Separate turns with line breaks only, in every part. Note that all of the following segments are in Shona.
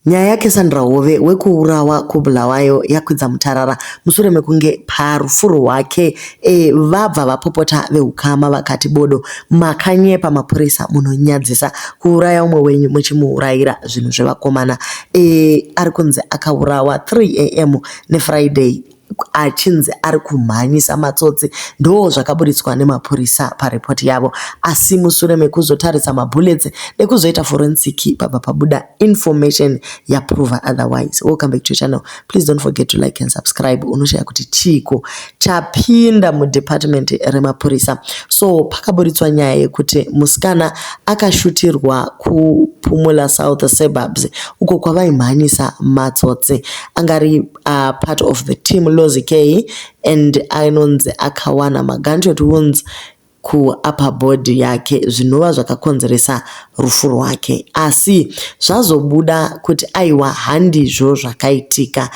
Nyaya yaCassandra Hove wekuurawa kuBulawayo yakwidza mutarara mushure mekunge parufu rwake e, vabva vapopota vehukama vakati bodo makanyepa mapurisa munonyadzisa kuuraya umwe wenyu muchimuurayira zvinhu zvevakomana. E, ari kunzi akaurawa 3 am neFriday achinzi ari kumhanyisa matsotsi ndoo zvakaburitswa nemapurisa parepoti yavo asi mushure mekuzotarisa mabullets nekuzoita forensic pabva pabuda information yaprova otherwise. Welcome back to channel, please don't forget to like and subscribe. Unoshaya kuti chiiko chapinda mudepartment remapurisa. So pakaburitswa nyaya yekuti musikana akashutirwa kuPumula South Suburbs uko kwavaimhanyisa matsotsi, angari part of the team Lozi K, and anonzi akawana magunshot wounds kuupper body yake zvinova zvakakonzeresa rufu rwake. Asi zvazobuda kuti aiwa, handizvo zvakaitika.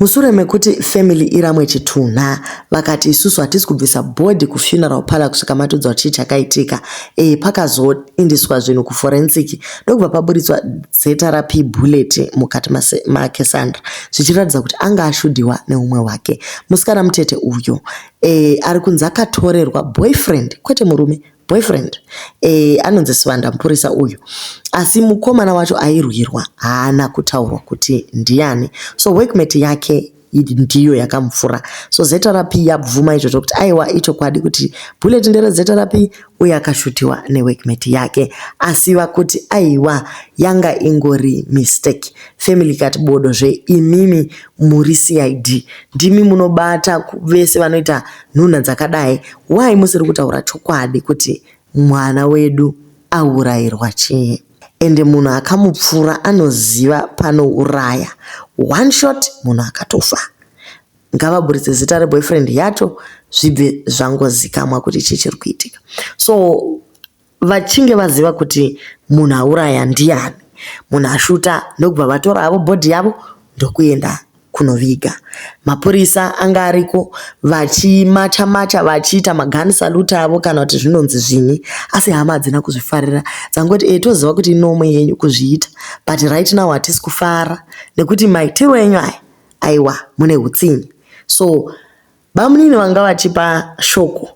Mushure mekuti family iramwe chitunha, vakati isusu hatisi kubvisa body kufuneral parlour kusvika matiudza chii chakaitika. Pakazoindiswa zvinhu kuforensic ndokubva paburitswa ZRP bullet mukati maCassandra, zvichiratidza kuti anga ashudhiwa neumwe wake. Musikana mutete uyo ari kunzi akatorerwa boyfriend, kwete murume, boyfriend. Anonzi Sivanda mupurisa uyu, asi mukomana wacho airwirwa haana kutaurwa kuti ndiani. So workmate yake ndiyo yakamupfura. So ZRP yabvuma izvozvo kuti aiwa, ichokwadi kuti bullet ndere ZRP uye akashutiwa neworkmate yake, asi vakuti aiwa, yanga ingori mistake. Family ikati bodozve, imimi muri CID, ndimi munobata vese vanoita nhunha dzakadai, why musiri kutaura chokwadi kuti mwana wedu aurayirwa chii? Ende munhu akamupfura anoziva panouraya, one shot munhu akatofa. Ngavaburitse zita reboyfriend yacho, zvibve zvangozikamwa kuti chii chiri kuitika. So vachinge vaziva kuti munhu auraya ndiani, munhu ashuta, ndokubva vatora havo body yavo ndokuenda kunoviga. Mapurisa anga ariko vachimacha macha vachiita magun salute avo kana kuti zvinonzi zvinyi, asi hama hadzina kuzvifarira. Dzangoti e, toziva kuti inorm yenyu kuzviita, but right now hatisi kufara nekuti maitiro enyu aya, aiwa, mune utsinye. So bamunini vanga vachipa shoko,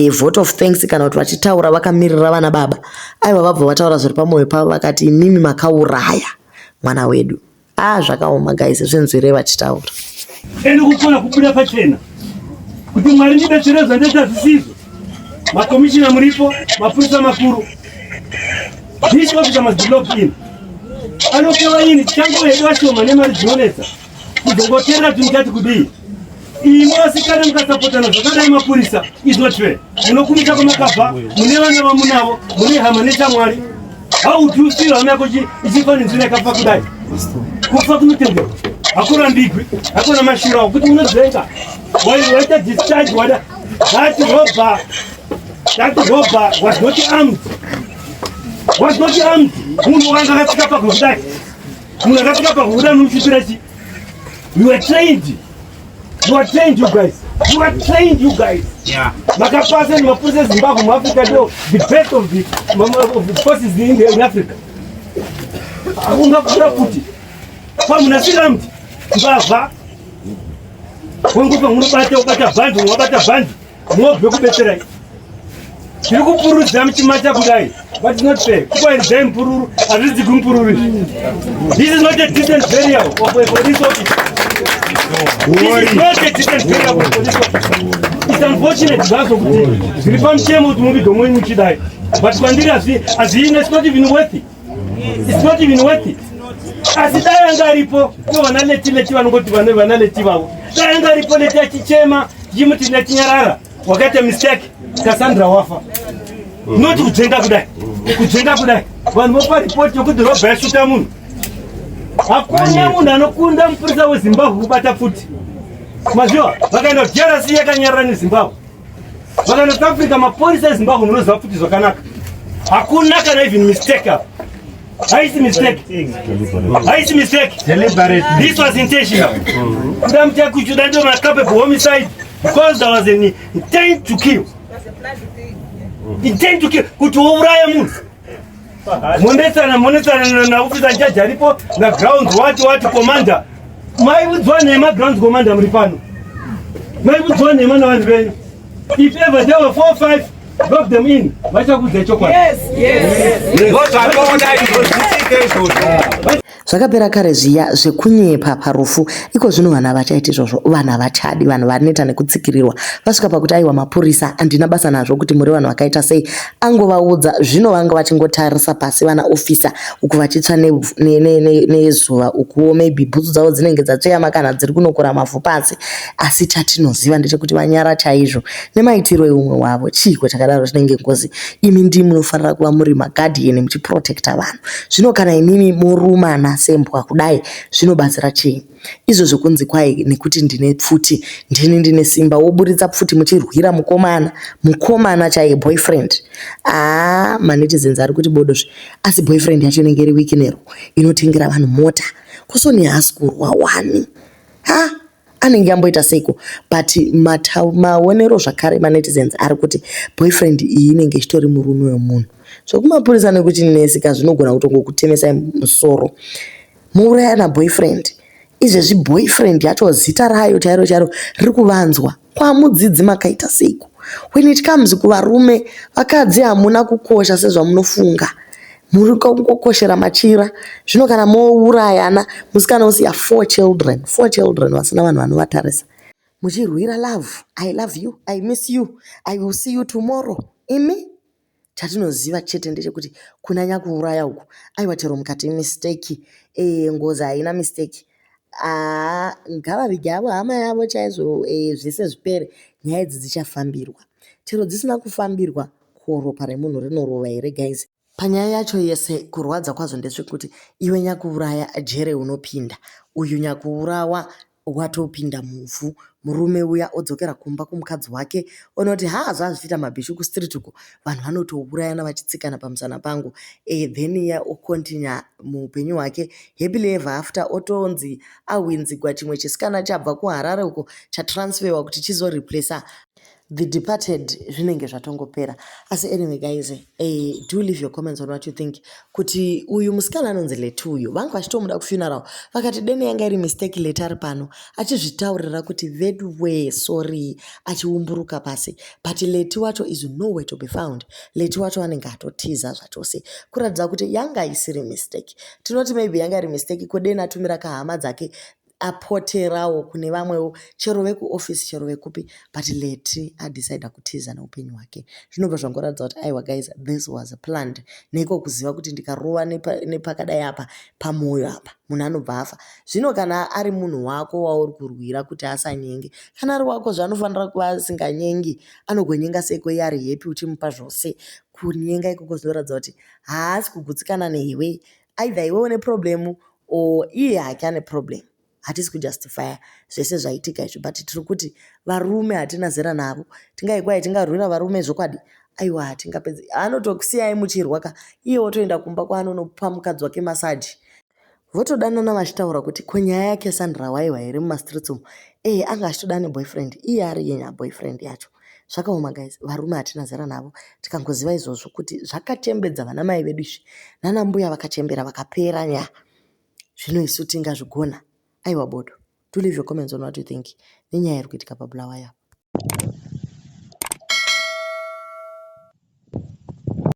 vote of thanks, kana kuti vachitaura vakamirira vana baba, aiwa, vabva vataura zviri pamwoyo pavo, vakati imimi makauraya mwana wedu. Ah, zvakaoma guys, zvinzwire vachitaura.
Ende kukona kubuda pachena kuti Mwari ndibetsere, zvandaita zvisizvo. Makomishina muripo, mapurisa makuru, this officer must be locked in. Anopewa ini tichango hedu vashoma nemari dzinonetsa kuzongoteerera kuti muchati kudii. Imi vasikana mukasapotana zvakadai, mapurisa, is not fair. Munokumisa kwamakabva, mune vana vamunavo, mune hama neshamwari. How do you feel hama yako ichifa nenzira yakafa kudai? Kufa kunotenderwa, hakurambigwi, hakuna mashura okuti unodzenga waita discharge wada. That robber was not armed, was not armed. Munhu wanga akatsika pagwe kudai, munhu akatsika pagwe kudai, unomuchipira chi? You are trained, you are trained, you guys, you are trained, you guys. Makapasa nemapurisa eZimbabwe muAfrica, ndo the best of the forces in Africa. Ungapfura futi pamunhu asiri armed? Mbavha wangupa munobata, ubata bhandi, wabata bhandi, mobve kubetserai. Tiri kupururudza muchimacha kudai, but it's not fair. Kukwairizai mupururu, hazvidzigwi mupururu izvi. This is not a decent burial of a police officer. This is not a decent burial of a police officer. It's unfortunate zvazvo kuti zviri pamutemo kuti muvige mwenyu muchidai, but kwandiri hazviina. It's not even worth it, it's not even worth it. Asi dai anga aripo ko vana Leti, Leti vanongoti vane vana Leti vavo, dai anga aripo Leti achichema, tichimuti Leti nyarara, wakaita mistake, Cassandra wafa. Noti kudzenga kudai, kudzenga kudai, vanhu vopa ripoti yokuti robha yashuta munhu. Hakuna munhu anokunda mupurisa weZimbabwe kubata pfuti. Maziva vakaenda DRC yakanyarara neZimbabwe, vakaenda South Africa, mapurisa eZimbabwe munoziva pfuti zvakanaka. Hakuna kana even mistake apa, haisi mistake, haisi mistake. This was intentional. Kuda muchakuchuda ndo macapable homicide because there was an intent to kill, intent to kill, kuti wouraya munhu. Monetsana monetsana naofficer in charge aripo nagrounds what what commander. Maiudzwa nhema grounds commander muri pano. Maiudzwa nhema navanhu venyu. If ever there were four five lock them in vachakuudza chokwadi. Yes, yes.
Ndozvatoda izvo zviitike izvozvo.
Zvakapera kare zviya zvekunyepa parufu. Iko zvino vanhu havachaiti izvozvo, vanhu havachadi, vanhu vaneta nekutsikirirwa. Vasvika pakuti aiwa mapurisa handina basa nazvo kuti muri vanhu vakaita sei. Angovaudza zvino vanga vachingotarisa pasi vana officer uku vachitsva nezuva ne, ne, ne, ne ukuwo maybe bhutsu dzavo dzinenge dzatsveyama kana dziri kunokora mavhu pasi. Asi chatinoziva ndechekuti vanyara chaizvo nemaitiro eumwe wavo. Chiiko chakadaro chinenge ngozi? Imi ndimi munofanira kuva muri maguardian muchiprotecta vanhu. Zvino kana imimi morumana sembwa kudai zvinobatsira chii? Izvo zvekunzi kwai nekuti ndine pfuti ndini ndine simba woburitsa pfuti muchirwira mukomana mukomana chaiye boyfriend. Haa manetizens ari kuti bodozve asi boyfriend yacho inenge iri wikinero inotengera vanhu mota kusoni haasi kurwa wani ha anenge amboita seiko but maonero zvakare manetizens ari kuti boyfriend iyi inenge ichitori murume wemunhu zvekumapurisa nekuchinesika zvinogona kutongokutemesai musoro mouraya naboyfriend izvezvi boyfriend yacho zita rayo chairo chairo riri kuvanzwa kwamudzidzi makaita seiko when it comes kuvarume vakadzi hamuna kukosha sezvamunofunga muri kungokoshera machira zvino kana mourayana musikana osiya four children four children vasina vanhu vanovatarisa muchirwira love i love you i miss you i will see you tomorrow imi chatinoziva chete ndechekuti kuna nyakuuraya uku aiwa chero mukati mistake e, ngozi haina mistake aa ngavavige havo hama yavo chaizvo e, zvese zvipere nyaya idzi dzichafambirwa chero dzisina kufambirwa ko ropa remunhu rinorova here guys panyaya yacho yese kurwadza kwazvo ndezvekuti iwe nyakuuraya jere unopinda uyu nyakuurawa watopinda muvhu murume uya odzokera kumba kumukadzi wake onoti ha zvazvichiita mabhishu kustreet uko vanhu vanotourayana vachitsikana pamusana pangu e, then iye ocontinue muupenyu hwake happily ever after otonzi ahwinzigwa chimwe chisikana chabva kuharare uko chatransferwa kuti chizoreplaca the departed zvinenge zvatongopera asi anyway guys eh, do leave your comments on what you think kuti uyu musikana anonzi Leti uyu vanga vachitomuda kufuneral vakati dene yanga iri mistake Leti ari pano achizvitaurira kuti veduwe sorry achiumburuka pasi but Leti wacho is nowhere to be found Leti wacho anenge atotiza zvachose kuratidza kuti yanga isiri mistake tinoti maybe yanga iri mistake kodeni atumira kahama dzake apoterawo kune vamwewo chero vekuofisi chero vekupi but Leti adecida kutiza neupenyu hwake zvinobva zvangoratidza kuti aiwa guys this was planned neiko kuziva kuti ndikarova nepakadai apa pamwoyo apa munhu anobva afa zvino kana ari munhu wako wauri kurwira kuti asanyenge kana ari wako zvaanofanira kuva asinganyengi anogonyenga seiko iye ari happy uchimupa zvose kunyenga ikoko zvinoratidza kuti haasi kugutsikana newe either iwe une problem or iye hake ane problem hatisi kujustifya zvese zvaitika izvi but tiri kuti varume hatina zera navo tingai kwai tingarwira varume zvokwadi aiwa hatingapedzi anotokusiyai muchirwa ka iye wotoenda kumba kwaanonopa mukadzi wake massage votodanana vachitaura kuti ko nyaya yake Sandra waiwa here mumastreets umu ee anga achitoda neboyfriend iye ari iye nyaboyfriend yacho zvakaoma guys varume hatina zera navo tikangoziva izvozvo kuti zvakachembedza vana mai vedu izvi nana mbuya vakachembera vakapera nya zvino isu tingazvigona aiwa bodo do leave your comments on what you think nenyaya iri kuitika pabulawayo.